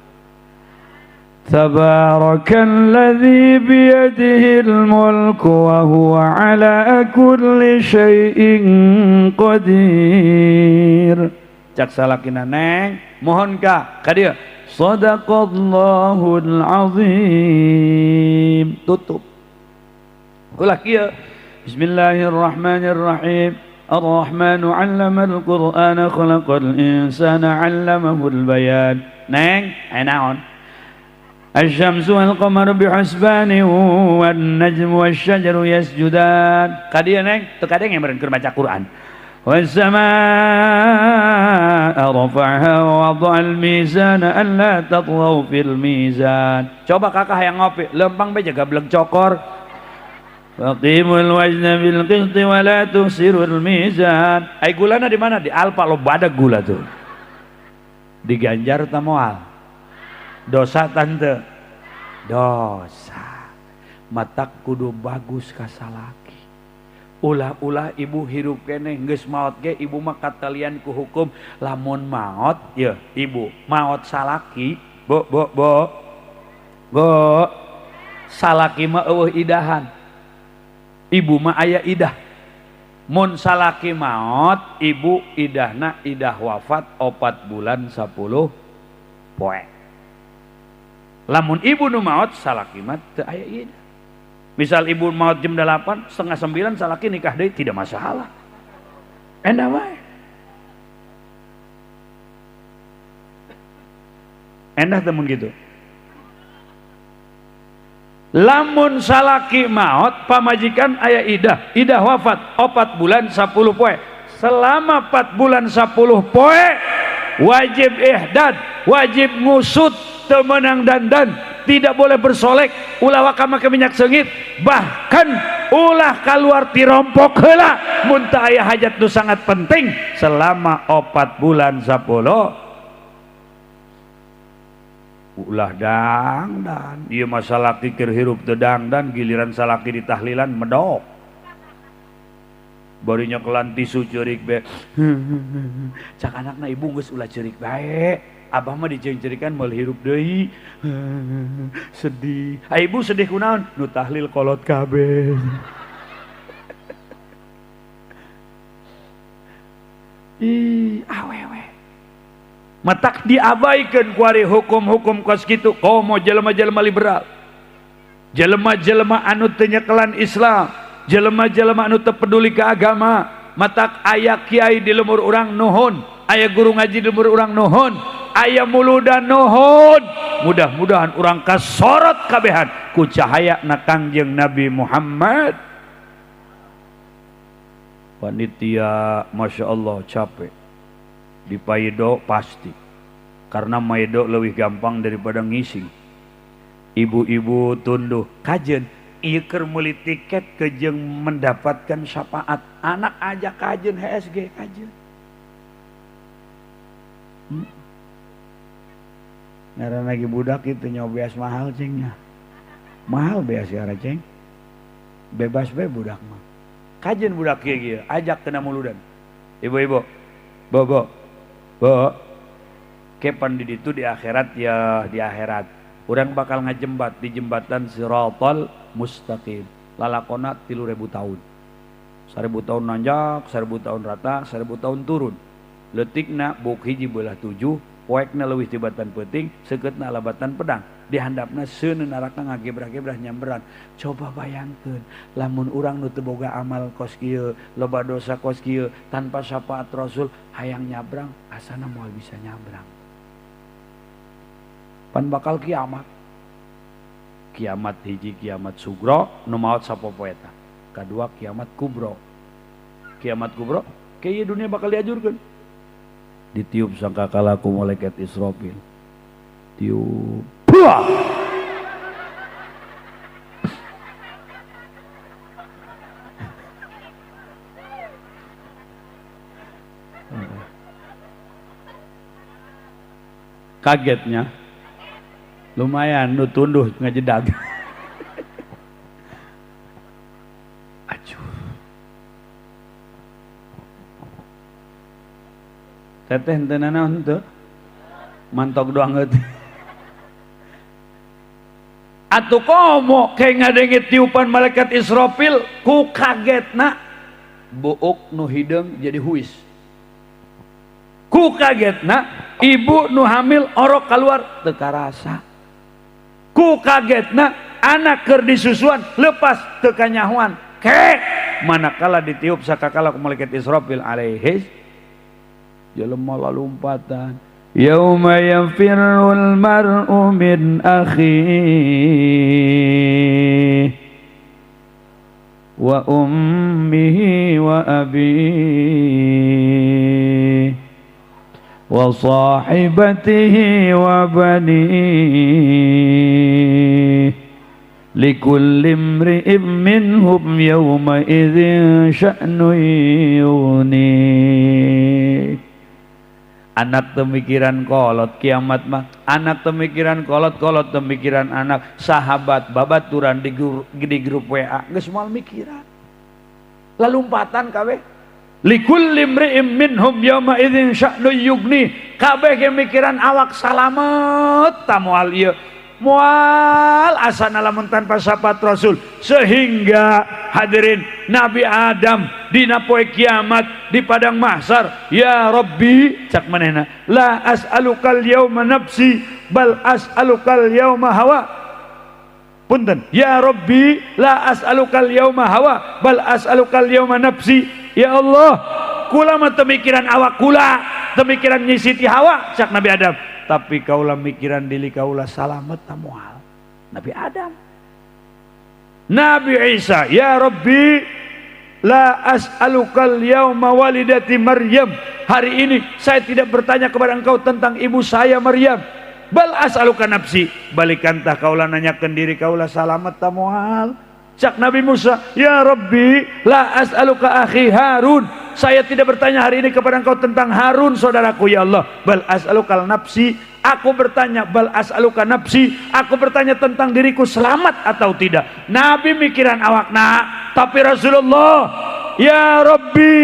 Tabarakalladzi biyadihil mulku wa huwa ala kulli syai'in qadir. Cak salakina neng, mohon ka ka dieu. Sadaqallahul azim. Tutup. Ulah kieu. Bismillahirrahmanirrahim. Ar-Rahmanu 'allamal Qur'ana khalaqal insana 'allamahul bayan. Neng, aya naon? Asy-syamsu wal qamaru bihusbani wan najmu wasy-syajaru yasjudan. Ka dieu neng, teu kadenge meureun keur maca Quran. Was samaa'a rafa'aha wa wada'al mizana alla tatghaw fil mizan. Coba kakak hayang ngopi, lempang bae jaga beleg cokor. Faqimul wazna bil qisti wa la tuhsirul mizan. Ai gulana di mana? Di Alfa lo badag gula tuh. Diganjar ta moal? Dosa tante, dosa. Matak kudu bagus ka salaki. Ulah-ulah ibu hirup keneh geus maot ge ibu mah katalian ku hukum lamun maot ya ibu maot salaki bo bo bo bo salaki mah eueuh idahan, ibu mah aya idah. Mun salaki maot ibu idahna idah wafat 4 bulan 10 poe. Lamun ibu nu maot salaki mah teu aya idah. Misal ibu maot jam 8, 8:30 salaki nikah deui tidak masalah. Endah wae. Endah teu mun kitu. Lamun salaki maot pamajikan aya idah, idah wafat 4 bulan 10 poe. Selama 4 bulan 10 poe wajib ihdad, wajib ngusut, teu meunang dandan, tidak boleh bersolek, ulah waka make minyak seungit, bahkan ulah kaluar ti rompok heula mun teu aya hajat nu sangat penting selama 4 bulan 10. Ulah dangdan, ieu mah salaki keur hirup teu dangdan, giliran salaki ditahlilan medok. Bari nyekelan tisu ceurik bae. Cak anakna ibu geus ulah ceurik bae. Abah mah diceung-ceurikan moal hirup deui. Sedih. Ah ibu sedih kunaon? Nu tahlil kolot kabeh. Ih, awewe. Matak diabaikan kuari hukum-hukum kos kitu. Komo jelema-jelema liberal, jelema-jelema anu teu nyekelan Islam, jelema-jelema anu teu peduli ke agama. Matak aya kiai di lemur urang nuhun, aya guru ngaji di lemur urang nuhun, aya muludan nuhun. Mudah-mudahan urang kasorot kabehan ku cahaya na Kangjeng Nabi Muhammad. Panitia Masya Allah capek di paido pasti, karena maido lebih gampang daripada ngising. Ibu-ibu tunduh kajen ieu keur meuli tiket kejeng mendapatkan syafaat anak aja kajen HSG kajen. Ngaran lagi budak itu nyoba beas mahal cengnya, mahal beas ya ceng, bebas be budak mah. Kajen budak kieu kieu ajak kena muludan. Ibu-ibu, bobo, bo, kepan di ditu di akhirat ya di akhirat. Urang bakal ngajembat di jembatan Siratal Mustaqim. Lalakona 3000 tahun. 1000 tahun nanjak, 1000 tahun rata, 1000 tahun turun. Leutikna buk hiji belah 7, poekna leuwih tibatan peuting, seukeutna labatan pedang. Dihandapna seuneu neraka ngagebrah-gebrah nyamberan. Coba bayangkeun lamun urang nu teu boga amal kos kieu, loba dosa kos kieu, tanpa syafaat Rasul hayang nyabrang, asana moal bisa nyabrang. Pan bakal kiamat. Kiamat hiji kiamat sugro nu maot sapopoe eta. Kadua kiamat kubro. Kiamat kubro kieu dunia bakal diajurkeun. Ditiup sangkakala ku malaikat Israfil. Tiup. Buah. Kagetnya lumayan nu tunduh ngejedag. Aduh. Teteh henteu nanaon henteu? Mantok doang heuh. Atuh komo kayak ngadenge tiupan malaikat Israfil ku kagetna buuk nu hideung jadi huis. Ku kagetna ibu nu hamil orok keluar teu karasa. Ku kagetna anak keur disusuan lepas teu kanyahoan. Ke manakala ditiup sakakala ku malaikat Israfil alaihi jelema lalumpatan. Yauma yafirrul mar'u min akhihi wa ummihi wa abihi wa sahibatihi wa banihi likulli imri'in minhum yawma idzin sya'nun yughni. Anak temikiran kolot kiamat mah, anak temikiran kolot, kolot temikiran anak, sahabat babaturan di grup WA geus moal mikiran. Lalumpatan kabeh. Likulli imri'in minhum yauma idzin sya'nun yughni. Kabeh ge mikiran awak salamet ta moal ieu. Moal asana lamun tanpa syafaat Rasul. Sehingga hadirin Nabi Adam dina poe kiamat di padang mahsyar, ya Rabbi cak manehna, la as'alukal yauma nafsi bal as'alukal yauma hawa. Punten, ya Rabbi la as'alukal yauma hawa bal as'alukal yauma nafsi. Ya Allah, kula mah teu mikiran awak kula, teu mikiran Nyi Siti Hawa cak Nabi Adam, tapi kaula mikiran diri kaula salamet ta moal. Nabi Adam. Nabi Isa, ya Rabbi la as'alukal yauma walidati Maryam. Hari ini saya tidak bertanya kepada engkau tentang ibu saya Maryam. Bal as'aluka nafsi. Balikan tah kaula nanyakeun diri kaula salamet ta moal. Cak Nabi Musa, ya Rabbi la as'aluka akhi Harun. Saya tidak bertanya hari ini kepada engkau tentang Harun saudaraku ya Allah. Bal as'alukal nafsi. Aku bertanya bal as'aluka nafsi. Aku bertanya tentang diriku selamat atau tidak. Nabi mikiran awakna, tapi Rasulullah, ya Rabbi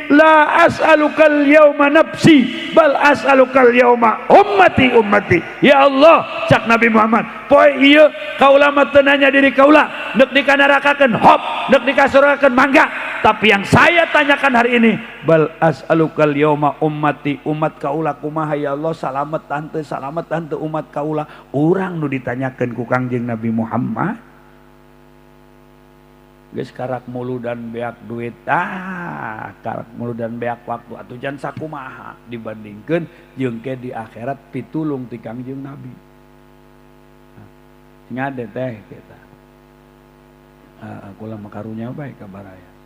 la as'alukal yauma nafsi bal as'alukal yauma ummati ummati. Ya Allah, cak Nabi Muhammad, poe ieu kaula mah teu nanya diri kaula, neuk dikanarakakeun hop, neuk dikasurgakeun mangga. Tapi yang saya tanyakan hari ini, bal as'alukal yauma ummati, umat kaula kumaha ya Allah, salamet tante, salamet tante umat kaula. Urang nu ditanyakeun ku Kangjeng Nabi Muhammad. Geus karak mulu dan beak duit, karak mulu dan beak waktu atuh jan sakumaha dibandingkeun jeung ke di akhirat pitulung ti Kangjeng Nabi. Ngade teh kita. Kula mah karunya bae ka baraya.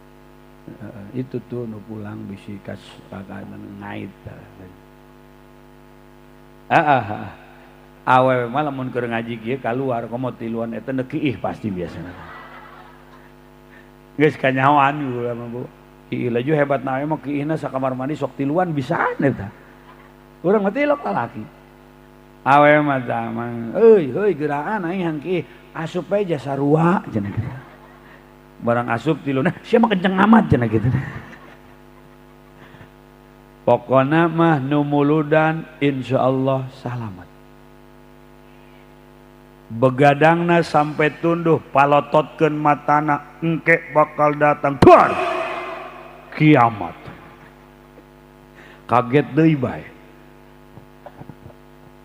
Itu tuh nu pulang bisi kas ngait. Awewe mah lamun keur ngaji kieu kaluar komo tiluan eta neuk kiih pasti biasana. Geus kanyahoan kula mah Bu. Kiih laju hebat na mah kiihna sakamar mandi sok tiluan bisaan eta. Urang mah tilok lalaki. Awewe mah tah mah euy heuy geuraan aing hang kiih asup bae jasa sarua cenah gitu. Barang asup tiluna sia mah kenceng amat cenah gitu. Pokona mah nu muludan insyaallah salamat. Begadangna sampai tunduh palototkeun matana engke bakal datang duar kiamat. Kaget deui bae.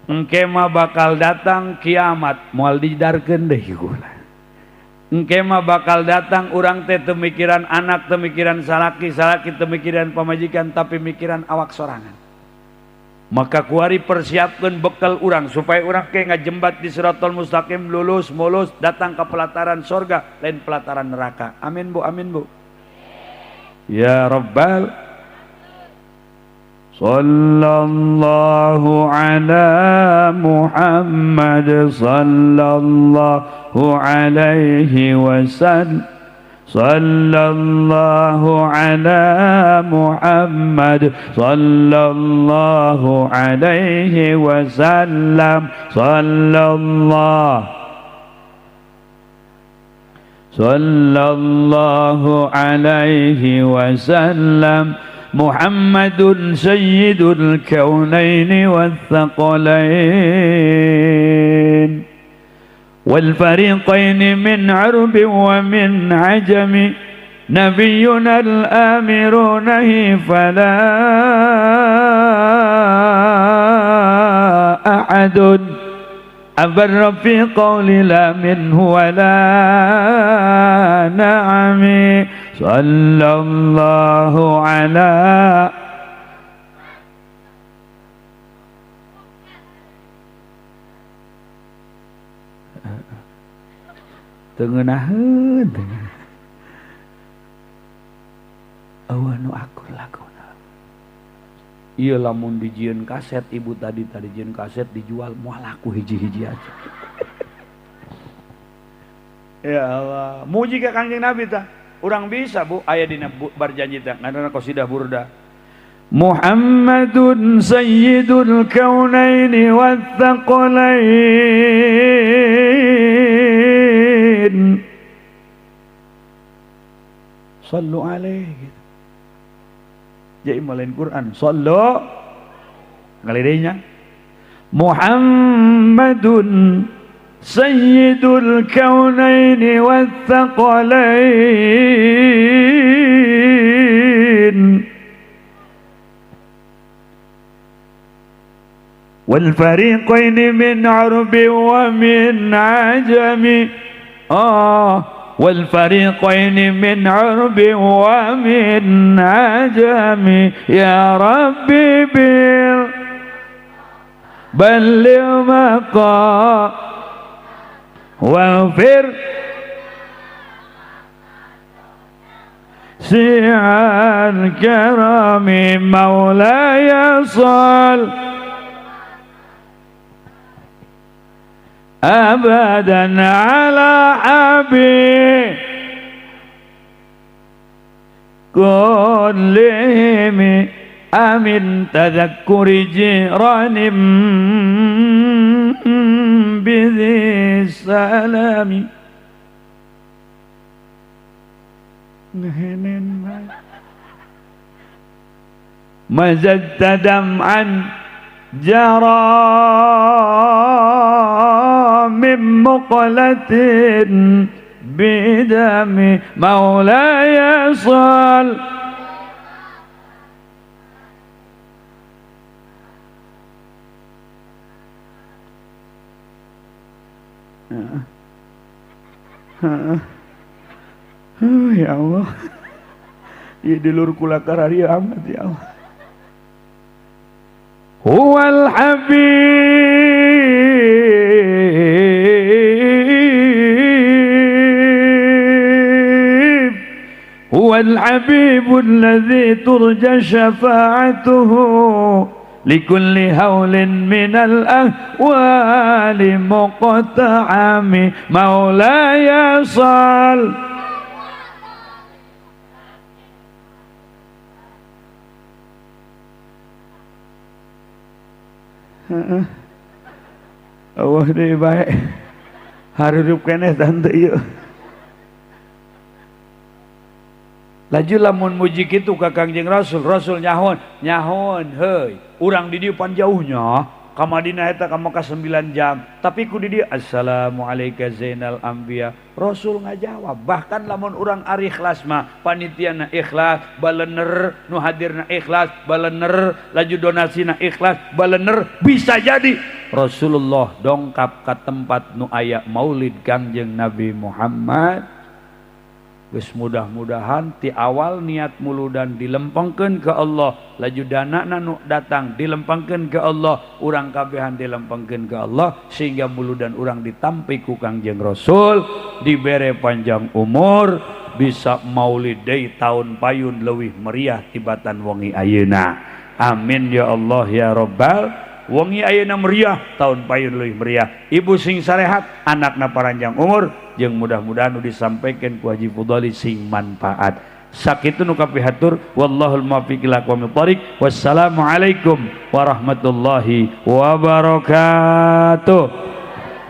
Engke mah bakal datang kiamat moal didarkeun deui kula. Engke mah bakal datang urang teh teu mikiran anak, teu mikiran salaki, salaki teu mikiran pamajikan, tapi mikiran awak sorangan. Maka kuari persiapkan bekal urang supaya urang ke ngajembat di siratal mustaqim, lulus mulus datang ke pelataran sorga lain pelataran neraka. Amin bu, amin bu. Ya Rabbal sallallahu ala Muhammad sallallahu alaihi wasallam. Sallallahu ala Muhammad sallallahu alaihi wasallam sallallahu alaihi wasallam. Muhammadun sayyidul kaunaini wathaqalain wal fariqaini min 'arbi wa min 'ajami nabiyyuna al-amiru nahi fala ahadun abarra fi qawli la minhu wa la na'ami sallallahu ala tengenaheun eueuh nu akur laguna. Ieu lamun dijieun kaset ibu tadi jieun kaset dijual moal laku hiji-hiji aja. Ya Allah, muji ka Kangjeng Nabi tah. Urang bisa bu aya dina barjanji teh ngaranna qasidah burda. Muhammadun sayyidul kaunaini wathaqalain. Sallu alaihi gitu. Jadi malain Quran sallu ngalidenya Muhammadun sayyidul kaunaini wathaqalain wal fariqaini min 'arbi wa min 'ajami wal fariqaini min 'arbi wa min 'ajami ya rabbi bil balligh maqa waghfir si'al karami maulaya sal abadan ala abi kullihim amin tadhakkuri jiranim bidhi salami. Ngehenen mazadta dam'an jara min muqlatin bidami maulaya sal Ya Allah, ya dulur kula karari amat ya Allah. Huwal habib huwal habibul ladzi turja syafa'atuhu likulli haulin minal ahwali muqta'ami maulaya sal Allah deui bae harurup keneh tante ieu. Laju lamun muji kitu ka Kangjeng Rasul, Rasul nyahoan, nyahoan heuy. Urang di dieu pan jauhnya, ka Madinah eta ka Mekah 9 jam, tapi ku di dieu assalamualaika zainal anbiya. Rasul ngajawab, bahkan lamun urang ari ikhlas mah, panitiana ikhlas, balener, nu hadirna ikhlas, balener, laju donasina ikhlas, balener, bisa jadi Rasulullah dongkap ka tempat nu aya maulid Kangjeng Nabi Muhammad. Geus mudah-mudahan ti awal niat muludan dilempengkeun ke Allah, laju danana nu datang dilempengkeun ke Allah, urang kabehan dilempengkeun ke Allah sehingga muludan urang ditampi ku Kangjeng Rasul, dibere panjang umur, bisa maulid deui taun payun leuwih meriah tibatan wengi ayeuna. Amin ya Allah ya Rabbal Wengi ayeuna meriah, tahun payun leuwih meriah. Ibu sing sarehat, anakna paranjang umur, jeung mudah-mudahan nu disampaikan ku Haji Fudali sing manfaat. Sakitu nu kapihatur, wallahul muwaffiq ila aqwamit thoriq. Wassalamualaikum warahmatullahi wabarakatuh.